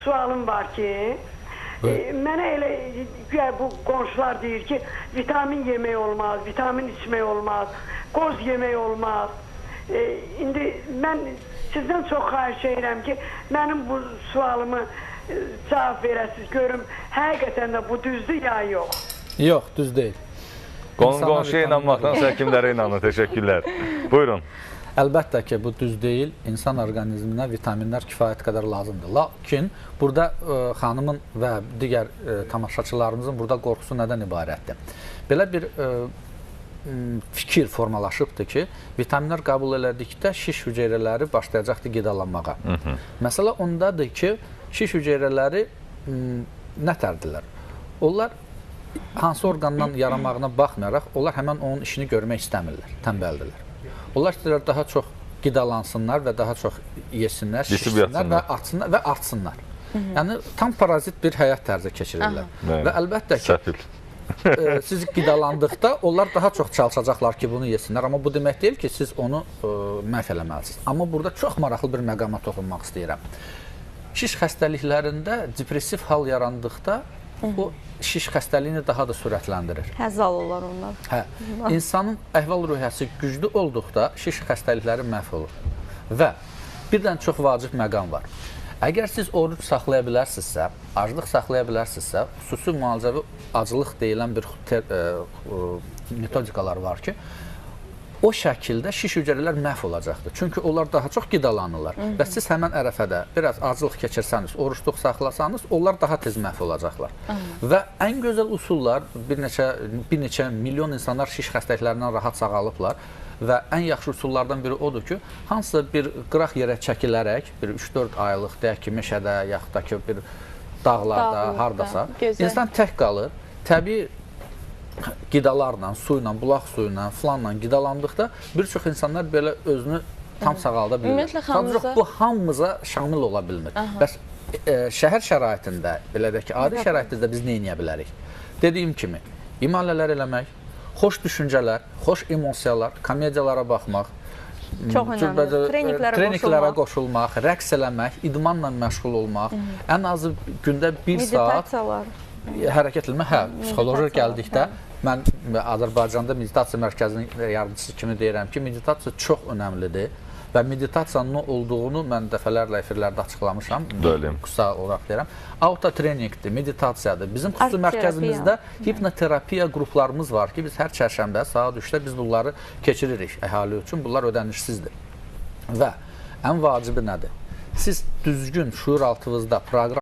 Sualım var ki, mənə elə güya bu qonşular deyir ki, vitamin yemək olmaz, vitamin içmək olmaz, qoz yemək olmaz. İndi mən sizdən çox xahiş edirəm ki, mənim bu sualımı cavab verəsiniz, görüm həqiqətən də bu düzdür ya yox? Yox, düz deyil. Qonşuya inanmaqdansa həkimlərə inanın. Təşəkkürlər. Buyurun. Əlbəttə ki, bu düz deyil. İnsan orqanizminə vitaminlər kifayət qədər lazımdır. Lakin burada xanımın və digər tamaşaçılarımızın burada qorxusu nədən ibarətdir? Belə bir fikir formalaşıbdır ki, vitaminlər qəbul elədikdə şiş hüceyrələri başlayacaqdır qidalanmağa. Məsələ ondadır ki, şiş hüceyrələri nətərdirlər? Onlar hansı orqandan yaranmağına baxmayaraq, onlar həmən onun işini görmək istəmirlər, tənbəldirlər. Onlar istəyirlər daha çox qidalansınlar və daha çox yesinlər, şişsinlər və artsınlar. Yəni, tam parazit bir həyat tərzi keçirirlər. Və əlbəttə ki, siz qidalandıqda onlar daha çox çalışacaqlar ki, bunu yesinlər. Amma bu demək deyil ki, siz onu məhv eləməlisiniz. Amma burada çox maraqlı bir məqama toxunmaq istəyirəm. Şiş xəstəliklərində depressiv hal yarandıqda o şiş xəstəliyini daha da sürətləndirir. Həzz alırlar onlar. Hə, insanın əhval-ruhiyyəsi güclü olduqda şiş xəstəlikləri məhv olur. Və birdən çox vacib məqam var. Əgər siz oruc saxlaya bilərsinizsə, aclıq saxlaya bilərsinizsə, xüsusi müalicəvi aclıq deyilən bir metodikalar var ki, o şəkildə şiş hüceyrələr məhv olacaqdır. Çünki onlar daha çox qidalanırlar. Və siz həmən ərəfədə biraz aclıq keçirsəniz, orucluq saxlasanız, onlar daha tez məhv olacaqlar. Və ən gözəl usullar, bir neçə milyon insanlar şiş xəstəliklərindən rahat sağalıblar. Və ən yaxşı usullardan biri odur ki, hansısa bir qıraq yerə çəkilərək, bir 3-4 aylıq, deyək ki, meşədə, yaxud da ki, bir dağlarda, hardasa, insan tək qalır, təbii qidalarla, suyla, bulaq suyla, filanla qidalandıqda bir çox insanlar belə özünü tam sağalda bilmir. Sadəcə bu hamımıza şamil ola bilmir. Bəs şəhər şəraitində, belə deyək ki, adi şəraitdə biz nə edə bilərik? Dediyim kimi, imalələr eləmək, xoş düşüncələr, xoş emosiyalar, komediyalara baxmaq, çox önəmli. Treninglərə qoşulmaq, rəqs eləmək, idmanla məşğul olmaq, ən azı gündə bir saat hərəkət eləmək. Hə, psixoloji gəldikdə mən Azərbaycanda meditasiya mərkəzinin yardımçısı kimi deyirəm ki, meditasiya çox önəmlidir və meditasiyanın nə olduğunu mən dəfələrlə efirlərdə açıqlamışam, qısa olaraq deyirəm. Autotreningdir, meditasiyadır. Bizim xüsusi mərkəzimizdə hipnoterapiya qruplarımız var ki, biz hər çərşənbə saat 3-də biz bunları keçiririk əhali üçün, bunlar ödənişsizdir. Və ən vacibi nədir? Siz düzgün şüur altınızda proqram